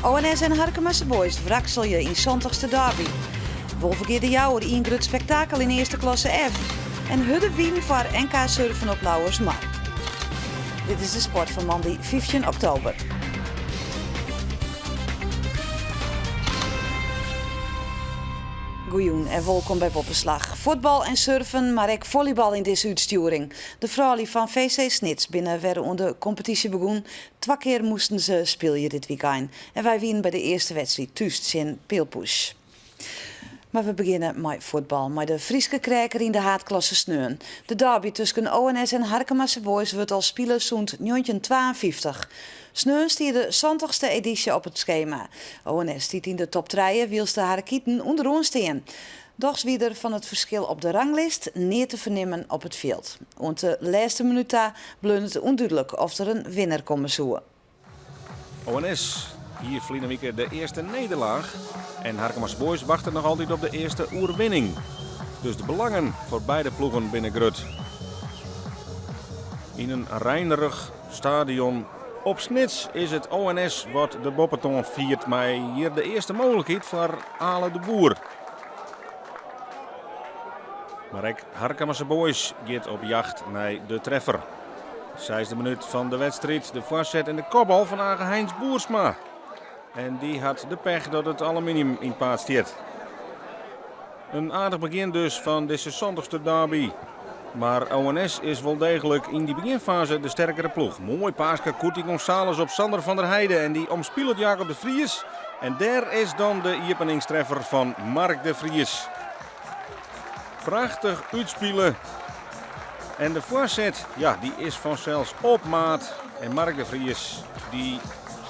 ONS en Harkemase Boys wrakselje yn santichste derby. Wolvegea De Jouwer ien grut spektakel yn earste klasse F. En hurde wyn foar NK surfen op Lauwersmar. Dit is de sport fan moandei 15 oktober. Goejûn en wolkom by Boppeslach. Fuotbal en surfen, mar ek follybal yn dizze útstjoering. De froulju fan VC Snits binne wer oan de kompetysje begûn. Twa kear moasten se spylje dit wykein. En wy wienen by de earste wedstriid thús tsjin Peelpush. Mar we begjinne mei fuotbal, mei de Fryske kreaker yn de haadklasse sneon. De derby tusken ONS en Harkemase Boys wurdt al spile sûnt 1952. Sneon stie de santichste edysje op it skema. ONS stiet yn de top trije, wylst de Harekiten ûnderoan stean. Dochs wie der fan it ferskil op de ranglist neat te fernimmen op it fjild. Oant de lêste minút ta bleaun it ûndúdlik oft der in winner komme soe. ONS hie ferline wike de earste nederlaach en Harkemase Boys wachtet noch altyd op de earste oerwinning. Dus de belangen foar beide ploegen binne grut. Yn in reinerich stadion op Snits is it ONS wat de boppetoan fiert mei hjir de earste mooglikheid foar Ale de Boer. Mar ek Harkemase Boys giet op jacht nei de treffer. Seisde minút fan de wedstriid, de foarset en de kopbal fan Age Heinz Boersma. En dy hat de pech dat it aluminium yn 't paad stiet. In aardich begjin dus fan dizze santichste derby. Mar ONS is wol deeglik yn dy begjinfaze de sterkere ploech. Moai paaske Cuti Gonzales op Sander van der Heide en dy omspilet Jacob de Vries. En dêr is dan de iepeningstreffer fan Mark de Vries. Prachtich útspile. En de foarset, ja, dy is fansels op maat. En Mark de Vries dy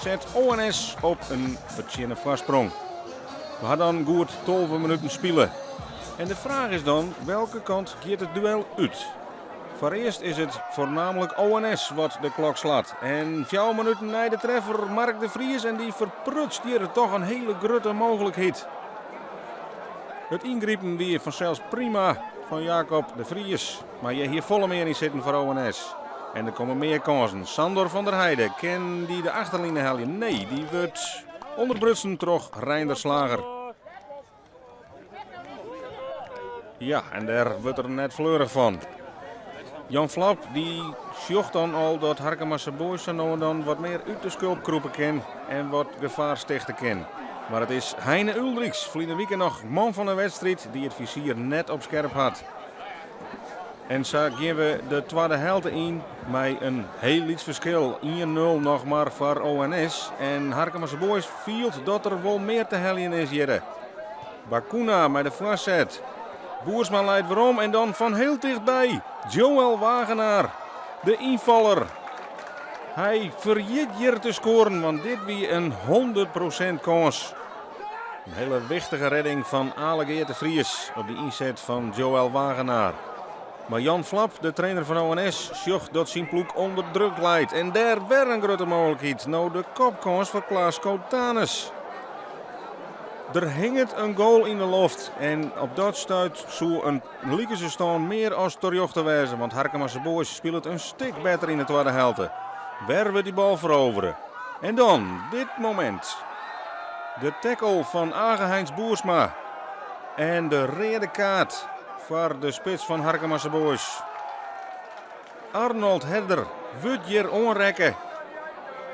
set ONS op in fertsjinne foarsprong. We ha dan goed 12 minuten spile. En de fraach is dan, welke kant giet it duel út? Foarearst is it foarnaamlik ONS wat de klok slacht. En fjouwer minuten nei de treffer Mark de Vries en dy ferprutst hjir toch in hiele grutte mooglikheid. It yngripen wie fansels prima fan Jacob de Vries, mar hjir hie folle mear yn sitten foar ONS. En der komme mear kânsen. Sandor van der Heide, kin dy de achterline helje? Nee, dy wurdt ûnderbrutsen troch Reinder Slager. Ja, en dêr wurdt er net fleurich fan. Jan Flap dy sjocht dan al dat Harkemase Boys sa no en dan wat mear út de skulp krûpe kin en wat gefaar stichte kin. Mar it is Heine Uldriks, ferline wike noch man fan de wedstriid, dy't it fizier net op skerp hat. En sa gean we de twadde helte yn mei in hiel lyts ferskil, 1-0 noch mar foar ONS. En Harkemase Boys fielt dat der wol mear te heljen is hjirre. Bacuna mei de foarset. Boersma leit werom en dan fan hiel tichtby Joël Wagenaar, de ynfaller. Hy ferjit hjir te skoaren, want dit wie in 100 prosint kâns. In hiele wichtige redding fan Ale Geart de Vries op de ynset fan Joël Wagenaar. Mar Jan Flap, de trainer fan ONS, sjocht dat syn ploech ûnder druk leit. En dêr wer in grutte mooglikheid. No de kopkâns foar Klaas Kotanes. Der hinget in goal yn de loft en op dat stuit soe in likense stân mear as terjochte wêze, want Harkemase Boys spilet in stik better yn de twadde helte. Wer wurdt dy bal ferovere. En dan dit momint. De tackle fan Age Heinz Boersma en de reade kaart foar de spits fan Harkemase Boys. Arnold Herder wurdt hjir oanrekke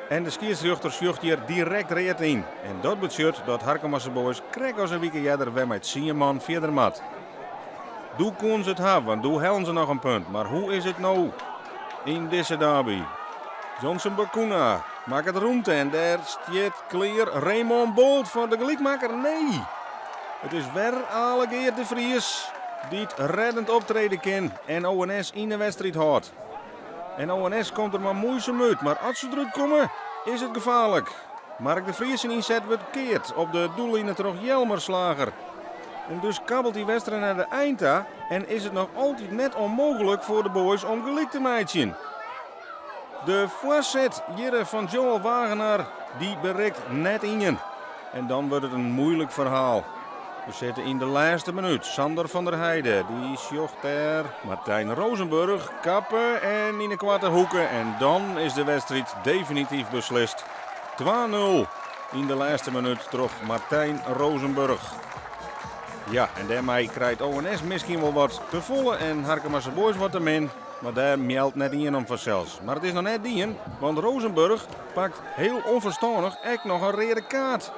en de skiedsrjochter sjocht hjir direkt read yn. En dat betsjut dat Harkemase Boys krekt as in wike earder wer mei tsien man fierder moat. Doe koenen se it ha, want doe hellen se noch in punt. Mar hoe is it no yn dizze derby? Johnson Bacuna makket rûmte en dêr stiet klear Raymond Bolt foar de gelykmakker. Nee! It is wer Ale Geart de Vries dy't reddend optrede kin en ONS yn de wedstriid hâldt. En ONS komt der mar muoisum út, mar as se derút komme, is it gefaarlik. Mark de Vries syn ynset wurdt keard op de doelline troch Jelmer Slager. En dus kabbelt dy wedstriid nei de ein ta en is it noch altyd net ûnmooglik foar de Boys om gelyk te meitsjen. De foarset hjirre fan Joël Wagenaar dy berikt net ien. En dan wurdt it in muoilik ferhaal. We sitte yn de lêste minút. Sander van der Heide dy sjocht dêr Martijn Rozenburg kappe en yn de koarte hoeke. En dan is de wedstriid definityf beslist. 2-0. Yn de lêste minút troch Martijn Rozenburg. Ja, en dêrmei krijt ONS miskien wol wat te folle en Harkemase Boys wat te min. Mar dêr meldt net ien om fansels. Mar it is noch net dien, want Rozenburg pakt hiel ûnferstannich ek noch in reade kaart.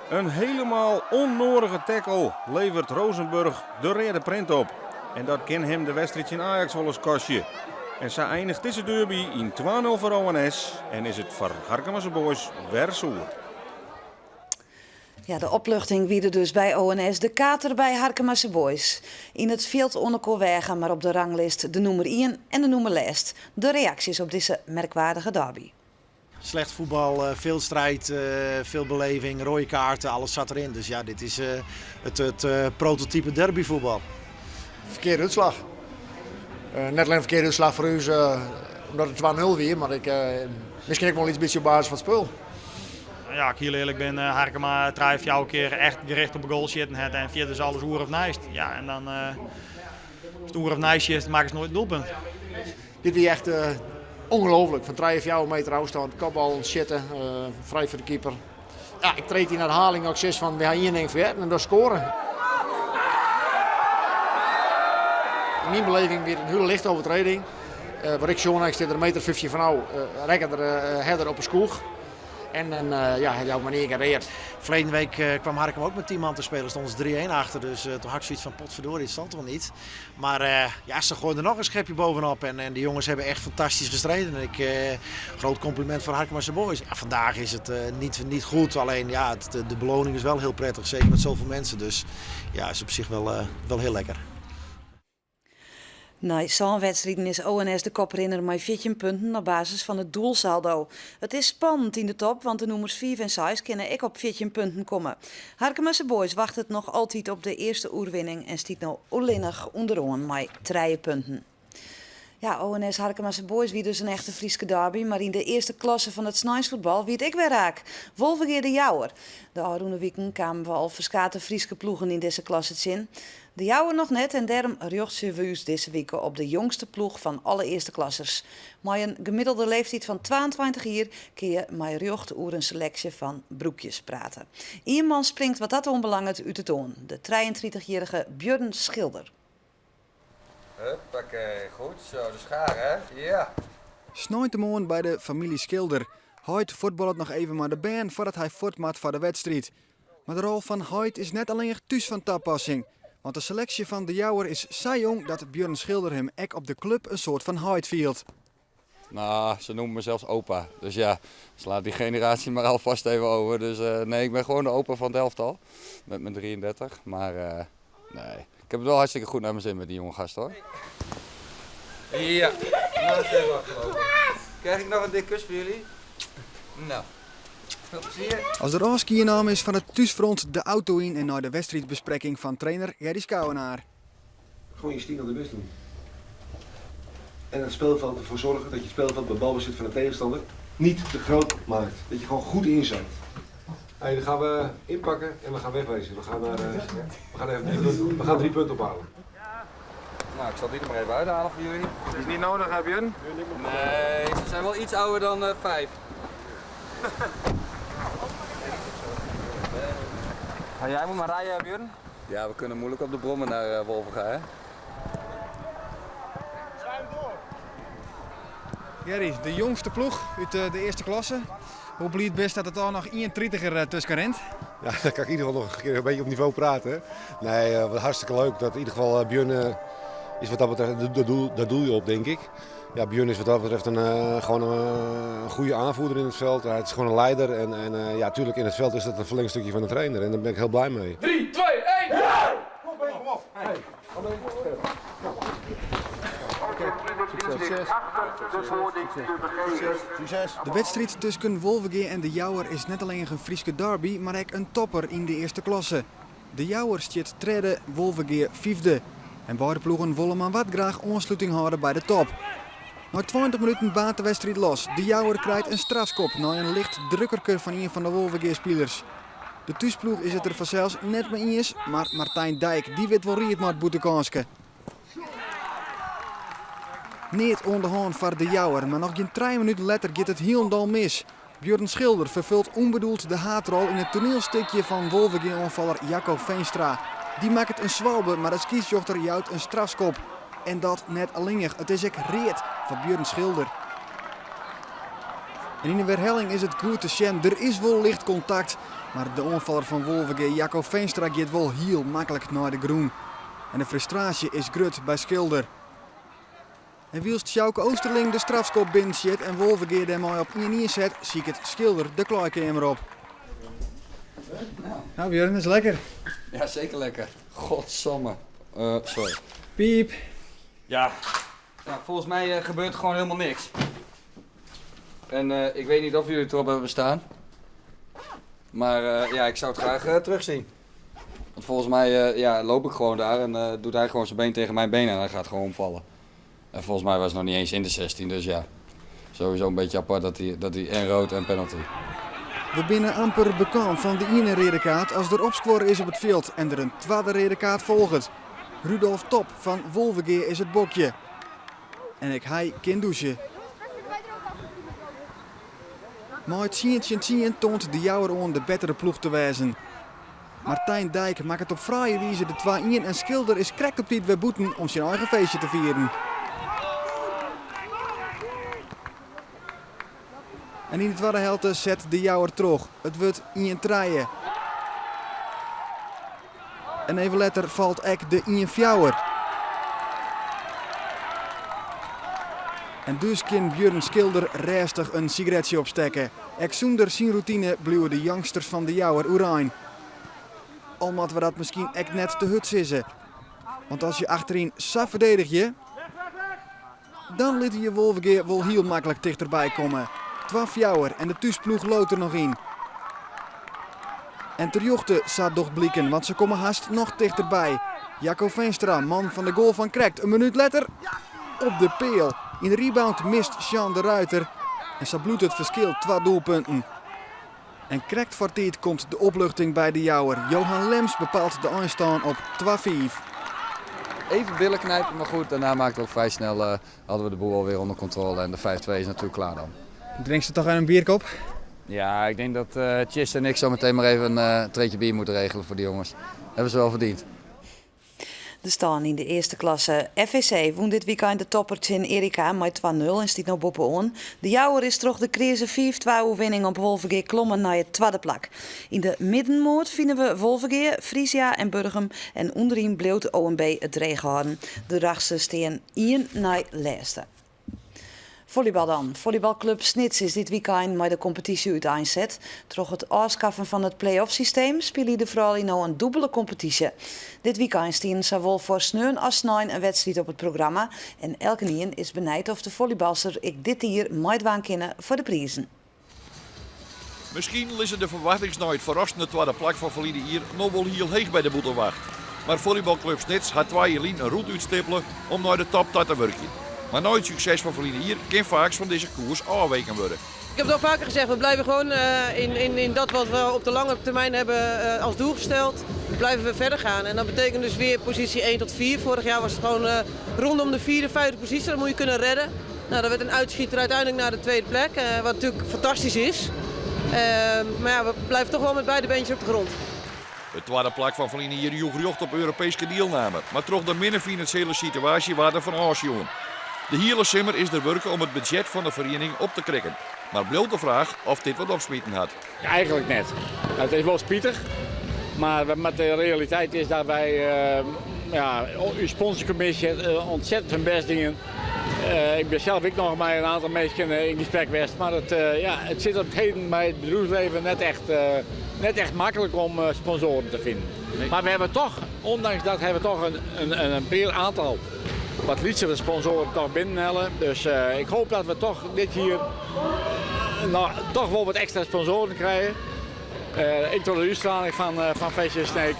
In helemaal ûnnoadige tackle leveret Rozenburg de reade print op. En dat kin him de wedstriid tsjin Ajax wolris kostje. En sa einiget dizze derby yn 2-0 foar ONS en is it foar Harkemase Boys wer soer. Ja, de opluchting wie der dus by ONS, de kater by Harkemase Boys. Yn it fjild oan elkoar weage, mar op de ranglist de nûmer ien en de nûmer lêst. De reaksjes op dizze merkwaardige derby. Slecht voetbal, veel strijd, veel beleving, rode kaarten, alles zat erin. Dus ja, dit is het prototype derbyvoetbal. Ferkearde útslach. Net allinnich ferkearde útslach foar ús omdat it 2-0 wie, mar ek miskien ek wol in lyts bytsje op basis fan it spul. Ja, ik hiel earlik bin, Harkema trije, fjouwer kear echt gericht op de goal sjitten hat en fierder is alles oer of neist. Ja, en dan as it oer of neist sjitst, makkest noait in doelpunt. Dit wie echt ongelooflik. Fan trije, fjouwer meter ôfstân, kopballen sjitte, frij foar de keeper. Ja, ik treed yn herhaling as ik sis fan we ha ien ding fergetten en dat is skoare. Yn myn beleving wie it in hiele lichte overtreding. Wat ik sjoen ha, ik stean der in meter 15 fan ôf, rekke er herder op 'e skoech. En dan ja, hy jout mar ien kear read. Verleden week kwam Harkema ook met 10 man te spelen, stonden ze 3-1 achter. Dus toen had ik zoiets van potverdorie, het zal toch niet. Maar ja, ze gooiden er nog een schepje bovenop en de jongens hebben echt fantastisch gestreden. En ik, groot compliment voor Harkemase Boys. Ja, vandaag is het niet goed, alleen ja, de beloning is wel heel prettig, zeker met zoveel mensen. Dus ja, is op zich wel heel lekker. Nei sân wedstriden is ONS de koprinner mei 14 punten op basis fan it doelsaldo. It is spannend yn de top, want de nûmers 5 en 6 kinne ek op 14 punten komme. Harkemase Boys wachtet noch altyd op de earste oerwinning en stiet no allinnich ûnderoan mei trije punten. Ja, ONS Harkemase Boys wie dus in echte Fryske derby, mar yn de earste klasse fan it sneinsfuotbal wie it ek wer raak. Wolvegea De Jouwer. De ôfrûne wiken kamen we al ferskate Fryske ploegen yn dizze klasse tsjin. De Jouwer noch net en dêrom rjochtsje we ús dizze wike op de jongste ploech fan alle earste klassers. Mei in gemiddelde leeftyd fan 22 jier kinne je mei rjocht oer in seleksje fan broekjes prate. Ien man springt wat dat oanbelanget út de toan, de 33-jierrige Björn Schilder. Huppakee, goed zo, de schaar hè? Ja. Sneintemoarn by de famylje Schilder. Heit fuotballet noch even mei de bern foardat hy fuort moat foar de wedstriid. Mar de rol fan heit is net allinnich thús fan tapassing. Want de seleksje fan De Jouwer is sa jong dat Björn Schilder him ek op de klup in soart fan heit fielt. Nou, ze noemen me zelfs opa. Dus ja, slaat die generatie maar alvast even over. Dus nee, ik ben gewoon de opa van het elftal. Met mijn 33. Maar nee, ik heb het wel hartstikke goed naar mijn zin met die jonge gast hoor. Ja, nou is het even afgelopen. Krijg ik nog een dik kus voor jullie? Nou, veel plezier. As der ôfskie naam is fan it thúsfront de auto yn en nei de wedstriidbesprekking fan trainer Gerry Schouwenaar. Gewoon je stiekem de best doen. En het speelveld ervoor zorgen dat je het speelveld bij balbezit van de tegenstander niet te groot maakt. Dat je gewoon goed inzakt. Hey, dan gaan we inpakken en we gaan wegwezen. We gaan, naar, we gaan even 3 punten, we gaan 3 punten ophalen. Nou, ik zal die er maar even uithalen voor jullie. Is niet nodig, hè Björn? Nee, ze zijn wel iets ouder dan 5. Maar jij moet maar rijden, Björn. Ja, we kunnen moeilijk op de brommer naar Wolvega, hè? Gerry, de jongste ploech út de earste klasse. Hoe bliid bist dat it al noch ien tritiger tusken rint? Ja, dan kan ik in ieder geval nog een keer een beetje op niveau praten. Hè? Nee, wat hartstikke leuk dat in ieder geval Björn is wat dat betreft, daar doel je op, denk ik. Ja, Björn is wat dat betreft gewoon een goede aanvoerder in het veld. Hij is gewoon een leider en ja, tuurlijk in het veld is dat een verlengstukje van de trainer en daar ben ik heel blij mee. 3, 2, 1! Ja! Kom op, kom op. Hey. Succes. Succes. De wedstriid tusken Wolvegea en De Jouwer is net allinnich in Fryske derby, mar ek in topper yn de earste klasse. De Jouwer stiet tredde, Wolvegea fyfde. En beide ploegen wolle mar wat graach oansluting hâlde by de top. Nei 20 minuten baarnt de wedstriid los. De Jouwer krijt in strafskop nei in licht drukkerke fan ien fan de Wolvegea-spilers. De thúsploech is it der fansels net mei iens, mar Martijn Dijk dy wit wol ried mei it boetekânske. Neat oan de hân foar De Jouwer, mar noch gjin 3 minuten letter giet it hielendal mis. Björn Schilder ferfult ûnbedoeld de haadrol yn it toanielstikje fan Wolvegea-oanfaller Jacco Veenstra. Dy makket in swalbe, mar de skiedsrjochter jout in strafskop. En dat net allinnich, it is ek read foar Björn Schilder. En yn de werhelling is it goed te sjen, der is wol licht kontakt, mar de oanfaller fan Wolvegea Jacco Veenstra giet wol hiel maklik nei de grûn. En de frustraasje is grut by Schilder. En wylst Sjouke Oosterling de strafskop binnensjit en Wolvegea dêrmei op 1-1 set, siket Schilder de klaaikeamer op. Nou Björn, is lekker. Ja, zeker lekker. Godsamme. Sorry. Piep. Ja. Ja, volgens mij gebeurt er gewoon helemaal niks. En ik weet niet of jullie het erop hebben staan. Maar ja, ik zou het graag terugzien. Want volgens mij ja, loop ik gewoon daar en doet hij gewoon zijn been tegen mijn been en hij gaat gewoon omvallen. En volgens mij was het nog niet eens in de 16, dus ja. Sowieso een beetje apart dat hij en rood en penalty. We binne amper bekend fan de iene reade kaart as der opskuor is op it fjild en der in twadde reade kaart folget. Rudolf Top fan Wolvegea is it bokje. En ek hy kin dûse. Mei 10-10 toant de Jouwer oan de bettere ploech te wêzen. Martijn Dijk makket op fraaie wize de 2-1 en Schilder is krekt op tiid wer bûten om syn eigen feestje te fieren. En yn de twadde helte set de Jouwer troch. It wurdt 1-3. En even letter falt ek de 1-4. En dus kin Björn Schilder rêstich in sigaretsje opstekke. Ek sûnder syn rûtine bliuwe de youngsters fan de Jouwer oerein. Al moatte we dat miskien ek net te hurd sizze. Want as je achteryn sa ferdedigje, dan litte je Wolvegea wol hiel maklik tichterby komme. 2-4 en de thúsploech leaut der noch yn. En terjochte, sa docht bliken, want se komme hast noch tichterby. Jacco Veenstra, man fan de goal fan krekt, in minút letter op de peal. Yn de rebound mist Sean de Ruiter. En sa bliuwt it ferskil twa doelpunten. En krekt foar tiid komt de opluchting by de Jouwer. Johan Lems bepaalt de einstân op 2-5. Even billen knijpen, maar goed, daarna maakte we ook vrij snel, hadden we de boel alweer onder controle en de 5-2 is natuurlijk klaar dan. Drinkst se toch een bierke op? Ja, ik denk dat Chis en ik zo meteen maar even een treetje bier moeten regelen voor die jongens. Hebben ze wel verdiend. De stân yn de earste klasse. FVC wûn dit wykein de topper tsjin Erica mei 2-0 en stiet no boppe-oan. De Jouwer is troch de kreaze 5-2 oerwinning op Wolvegea klommen nei it twadde plak. Yn de middenmoat fine we Wolvegea, Frisia en Burgum en ûnderyn bliuwt ONB it dreech hâlden. De Drachtsters stean ien nei lêste. Follybal dan. Follybalklup Snits is dit wykein mei de kompetysje úteinset. Troch it ôfskaffen fan it play-off systeem spylje de froulju no in dûbelde kompetysje. Dit wykein stiene sawol foar sneon as snein in wedstriid op it programma. En elkenien is benijd oft de follybalsters ek dit jier meidwaan kinne foar de prizen. Miskien lizze de ferwachtings nei it ferrassende twadde plak fan ferline jier noch wol hiel heech by de bûtenwacht. Mar follybalklup Snits hat 2 jier lyn in rûte útstippele om nei de top ta te wurkjen. Mar nei it sukses fan ferline jier kin faaks fan dizze koers ôfweken wurde. Ik heb het al vaker gezegd, we blijven gewoon in dat wat we op de lange termijn hebben als doel gesteld, blijven we verder gaan. En dat betekent dus weer positie 1 tot 4. Vorig jaar was het gewoon rondom de vierde, vijfde positie, dat moet je kunnen redden. Nou, dat werd een uitschieter uiteindelijk naar de tweede plek, wat natuurlijk fantastisch is. Maar ja, we blijven toch wel met beide beentjes op de grond. It twadde plak fan ferline jier joech rjocht op Europeeske dielname, mar troch de minne finansjele situaasje waard der fan ôfsjoen. De hiele simmer is der wurke om it budzjet fan de feriening op te krikken. Mar bliuwt de fraach oft dit wat opsmiten hat. Eigentlik net. It is wol spitich, mar de realiteit is dat wy, ja, ús sponsorkommisje hat ûntsettend har bêst dien. Ik bin sels ek noch mei in oantal minsken yn gesprek west, mar it, ja, it sit op it heden by it bedriuwslibben net echt maklik om sponsoaren te finen. Mar we hawwe dochs, ûndanks dat, hawwe we dochs in pear oantal wat lytsere sponsoaren dochs binnenhelle. Dus ik hoopje dat we dochs dit jier no, dochs wol wat ekstra sponsoaren krije. Ek troch de útstrieling fan VC Sneek.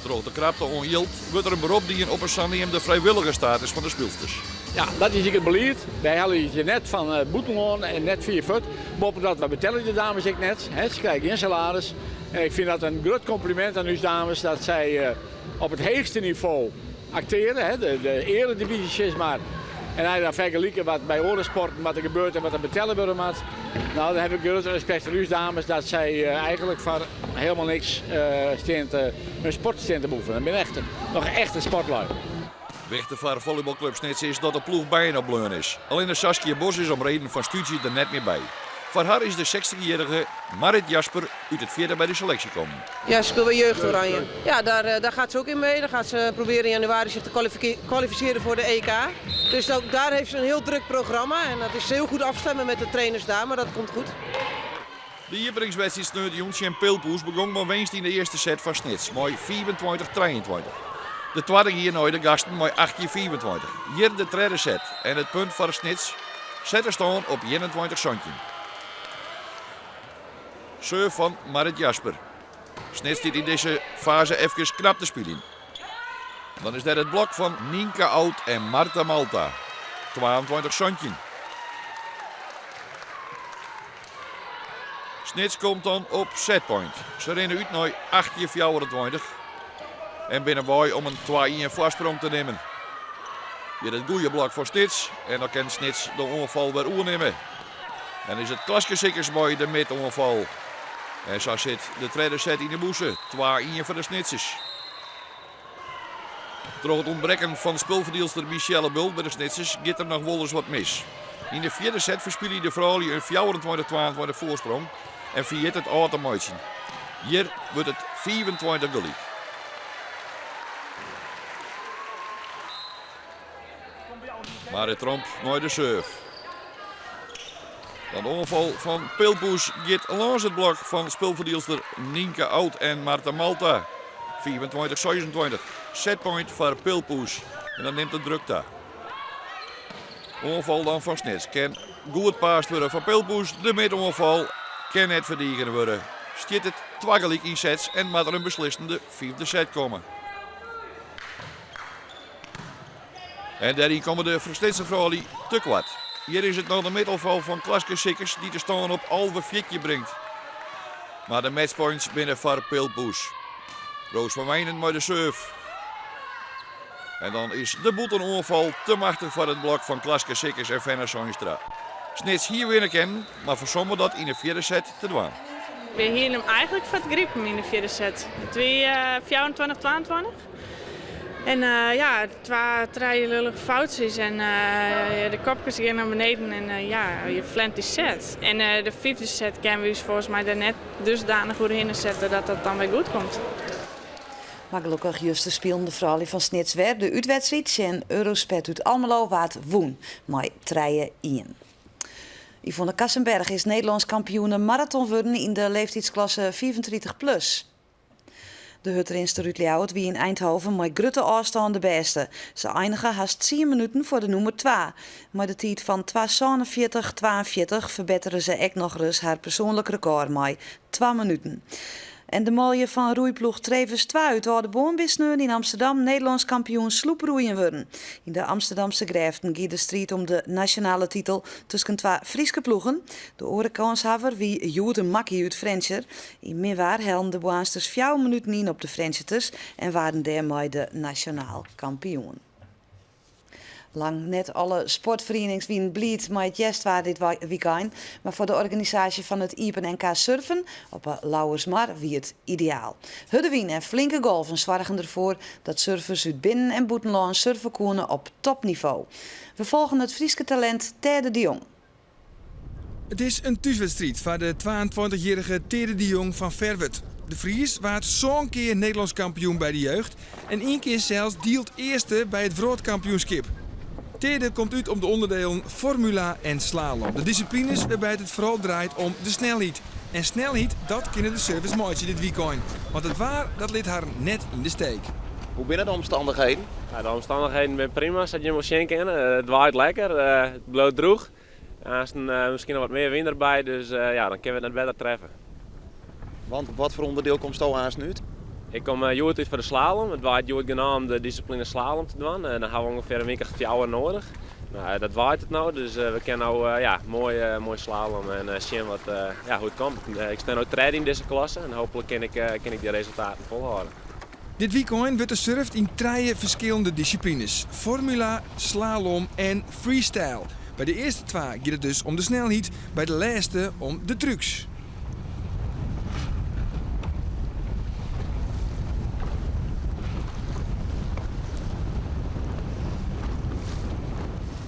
Troch de krapte oan jild wurdt der in berop dien op in saneamde frijwillige status fan de spylsters. Ja, dat is ek it belied. Wy helje je net fan it bûtenlân en net fia fuort. Boppedat, wy betelje de dames ek net. Hè, se krije gjin salaris. En ik fyn dat in grut komplimint oan ús dames dat sy op it heechste nivo aktearje. Hè, de earedivyzje sis mar. En as je dan fergelike wat by oare sporten wat der gebeurt en wat der betelle wurde moat, no dan haw ik grutte respekt foar ús dames dat sy eigenlik foar helemaal niks stean te, hun sport stean te beoefenen. Dat binne echt, noch echte sportlui. Wichtich foar follybalklup Snits is dat de ploech byinoar bleaun is. Allinne Saskia Bos is om reden fan stúdzje der net mear by. Foar har is de sechstichjierrige Marit Jasper út it fjirde by de seleksje kommen. Ja, ze speelt bij Jeugd Oranje. Ja, daar, eh, daar gaat ze ook in mee. Daar gaat ze proberen in januari zich te kwalificeren voor de EK. Dus ook daar heeft ze een heel druk programma. En dat is heel goed afstemmen met de trainers daar, maar dat komt goed. De iepeningswedstriid sneontejûn tsjin Peelpoes begong mei winst yn de earste set foar Snits mei 25 23. De twadde gie nei de gasten mei 18 25. Hjir de tredde set en it punt foar Snits set de stân op 21 17. Serve fan Marit Jasper. Snits stiet yn dizze faze efkes knap te spyljen. Dan is der it blok fan Nynke Oud en Marta Malta. 22 17. Snits komt dan op setpoint. Se rinne út nei 18 24 en binne wei om in 2-1 foarsprong te nimmen. Hjir it goeie blok foar Snits en dan kin Snits de oanfal wer oernimme. Dan is it Klaske Sikkers mei de midoanfal. En sa sit de tredde set yn de bûse, 2-1 foar de Snitsers. Troch it ûntbrekken fan spulferdielster Michelle Bult by de Snitsers giet der noch wolris wat mis. Yn de fjirde set ferspylje de froulju in 24-22 foarsprong en ferjit it ôf te meitsjen. Hjir wurdt it 25 gelyk. Marit Tromp mei de serve. Dan de oanfal fan Peelpoes giet lâns it blok fan spulferdielster Nynke Oud en Marta Malta. 25-26, setpoint foar Peelpoes en dan nimt de druk ta. Oanfal dan fan Snits kin goed paast wurde foar Peelpoes. De midoanfal kin net ferdigene wurde. Stiet it twagelyk yn sets en moat der in beslissende fyfde set komme. En dêryn komme de Snitser froulju te koart. Hjir is it noch de midoanfal fan Klaske Sikkers dy't de stân op 11-14 bringt. Mar de matchpoints binne foar Peelpoes. Roos van Wijnen mei de serve. En dan is de bûtenoanfal te machtich foar it blok fan Klaske Sikkers en Fenna Seinstra. Snits hie winne kinnen, mar fersomme dat yn de fjirde set te dwaan. Wy hiene him eigenlik foar it gripen yn de fjirde set. It wie 24, 22. En ja, twa, trije lullige foutsjes en de kopkes gean nei beneden en ja, je ferlern dy set. En de fyfde set kinne we ús folgens my der net dusdanich oerhinne sette dat dat dan wer goed komt. Mar gelokkich juster spilen de froulju fan Snits wer. De útwedstriid tsjin Eurosped út Almelo waard wûn mei trije ien. Yvonne Kassenberg is Nederlânsk kampioene maraton wurden yn de leeftiidsklasse 35 plus. De hurdrinster út Ljouwert wie yn Eindhoven mei grutte ôfstân de bêste. Se einige hast tsien minuten foar de nûmer twa. Mei de tiid fan 2:47,42 ferbettere se ek noch ris har persoanlik rekôr mei twa minuten. En de manlju fan roeiploech Trevis 2 út Aldeboarn binne sneon yn Amsterdam Nederlânsk kampioen sloeproeien wurden. Yn de Amsterdamse grêften gie de striid om de nasjonale titel tusken twa Fryske ploegen. De oare kânshawwer wie Hjoed in Makkie út Frjentsjer. Yn min waar hellen de Boarnsters fjouwer minuten yn op de Frjentsjerters en waarden dêrmei de nasjonaal kampioen. Lang net alle sportferienings wienen bliid mei it hjerstwaar dit wykein, mar foar de organisaasje fan it Iepen NK Surfen op 'e Lauwersmar wie it ideaal. Hurde wyn en flinke golven soargen derfoar dat surfers út binnen en bûtenlân surfe koene op topnivo. We folgen it Fryske talint Taede de Jong. It is in thúswedstriid foar de 22-jierrige Taede de Jong fan Ferwert. De Fries waard sân kear Nederlânsk kampioen by de jeugd en ien kear sels dield earste by it wrâldkampioenskip. Taede komt út op de ûnderdelen Formula en Slalom, de dissiplines wêrby't it foaral draait om de snelheid. En snelheid, dat kinne de surfers meitsje dit wykein, want it waar dat lit harren net yn de steek. Hoe binne de omstannichheden? De omstannichheden binne prima, sa't jim wol sjen kinne. It waait lekker, it bliuwt drûch. Aansten miskien noch wat mear wyn derby, dus ja, dan kinne we it net better treffe. Want op wat foar ûnderdiel komsto aansten út? Ik kom hjoed út foar de slalom. It waait hjoed genôch om de dissipline slalom te dwaan. En dan ha we ûngefear in wike of fjouwer nedich. No, dat waait it no, dus we kinne no ja, moai, moai slalom en sjen wat, ja, hoe't it komt. Ik stean no tredde yn dizze klasse en hooplik kin ik, kin ik dy resultaten folhâlde. Dit wykein wurdt der surft yn trije ferskillende dissiplines, formula, slalom en freestyle. By de earste twa giet it dus om de snelheid, by de lêste om de trucs.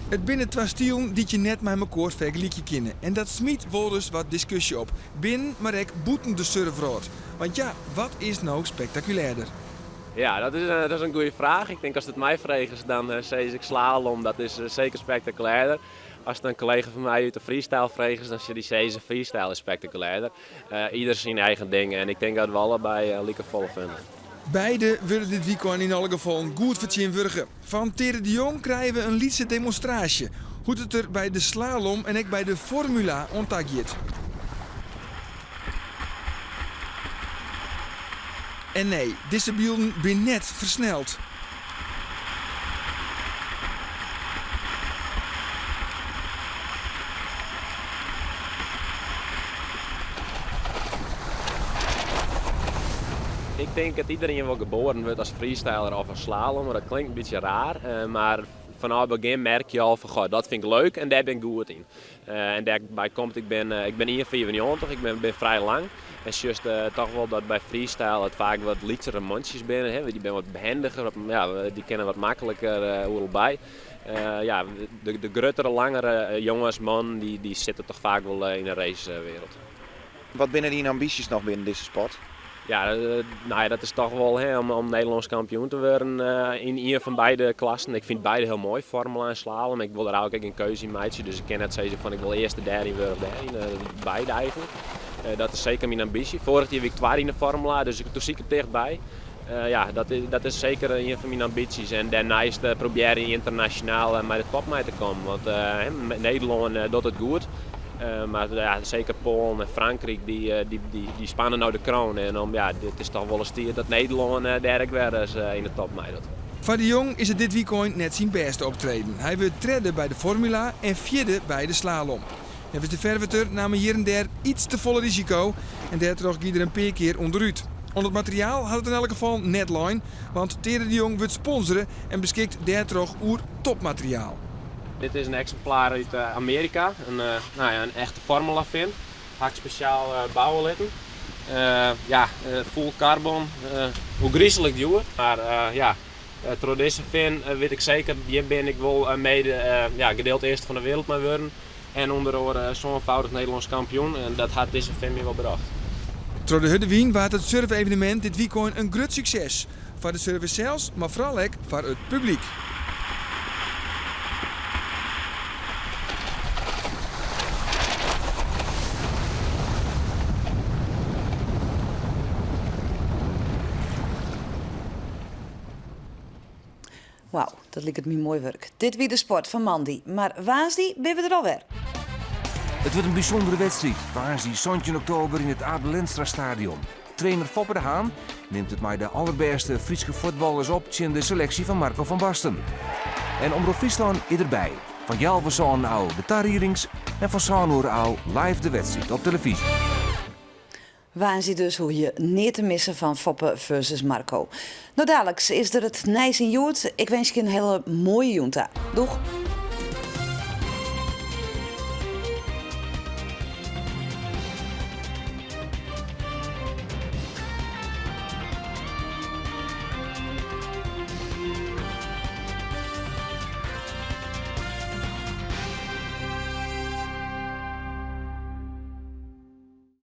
It binne twa stilen dy't je net mei mekoar fergelykje kinne en dat smyt wolris wat diskusje op, binnen mar ek bûten de surfwrâld. Want ja, wat is no spektakulêrder? Ja, dat is, dat is in goede fraach. Ik tink ast it my fregest, dan sis ik slalom, dat is seker spektakulêrder. Ast in kollega fan my út de freestyle fregest, dan sil dy sizze freestyle is spektakulêrder. Ieder syn eigen ding en ik tink dat we allebei like folle fun ha. Beide wurde dit wykein yn alle gefallen goed fertsjinwurdige. Fan Tere de Jong krije we in lytse demonstraasje hoe't it der by de slalom en ek by de formula oan ta giet. En nee, dizze bylden binne net fersneld. Ik tink dat iedereen wol geboren wurdt as freestyler of as slalommer. Dat klinkt in bytsje raar, mar fanôf it begjin merk je al fan goh, dat fyn ik leuk en dêr bin ik goed yn. En dêrby komt, ik bin, ik bin 1,95, ik bin, bin frij lang. En sjochst toch wol dat by freestyle it faak wat lytsere mantsjes binne. Hè? Dy binne wat behendiger, wat, ja, dy kinne wat makliker oeral by. Ja, de, de gruttere, langere jonges, mannen, dy, dy sitte toch faak wol yn de racewereld. Wat binne dyn ambysjes noch binnen dizze sport? Ja, nou ja, dat is toch wol hè, om, om Nederlânsk kampioen te wurden yn ien fan beide klassen. Ik fyn beide hiel moai, Formula en slalom. Ik wol der eigentlik ek gjin keuze yn meitsje, dus ik kin net sizze fan ik wol earste dêryn wurde of dêryn. Beide eigentlik. Dat is seker myn ambysje. Foarich jier wie ik twadde yn de Formula, dus ik doe seker tichtby. Ja, dat is, dat is seker ien fan myn ambysjes. En dêrneist probearje ynternasjonaal mei de top mei te kommen. Want Nederlân docht it goed. Mar ja, seker Poalen en Frankryk, dy, dy, dy, dy spanne no de kroan. En om, ja, it is toch wol ris tiid dat Nederlân dêr ek wer ris yn de top meidocht. Foar De Jong is it dit wykein net syn bêste optreden. Hy wurdt tredde by de Formula en fjirde by de slalom. Neffens de Ferwerter naam er hjir en dêr iets te folle risiko en dêrtroch gie er in pear kear ûnderút. Oan it materiaal hat it yn elk gefal net lein, want Tere de Jong wurdt sponsore en beskikt dêrtroch oer topmateriaal. Dit is in eksimplaar út Amearika, in, nou ja, in echte Formula fin. Ha ik spesjaal bouwe litten. Ja, full carbon, ôfgryslik djoer, mar ja, troch dizze fin wit ik seker, hjir bin ik wol mede ja, gedeeld earste fan de wereld mei wurden. En ûnder oare sânfoudich Nederlânsk kampioen en dat hat dizze fin my wol brocht. Troch de hurde wyn waard it surfevenemint dit wykein in grut sukses. Foar de surfers sels, mar foaral ek foar it publyk. Wauw, dat liket my moai wurk. Dit wie de sport fan moandei, mar woansdei binne we der alwer. It wurdt in bysûndere wedstriid, woansdei 17 oktober yn it Abe Lenstra Stadion. Trainer Foppe de Haan nimt it mei de allerbêste Fryske fuotballers op tsjin de seleksje fan Marco van Basten. En Omrop Fryslân is derby. Fan healwei sânen ôf de tariedings en fan sân oere ôf live de wedstriid op telefyzje. Woansdei dus hoege je neat te missen fan Foppe versus Marco. No daliks is der it nijs yn Hjoed. Ik winskje in hiele moaie jûn ta. Doeg!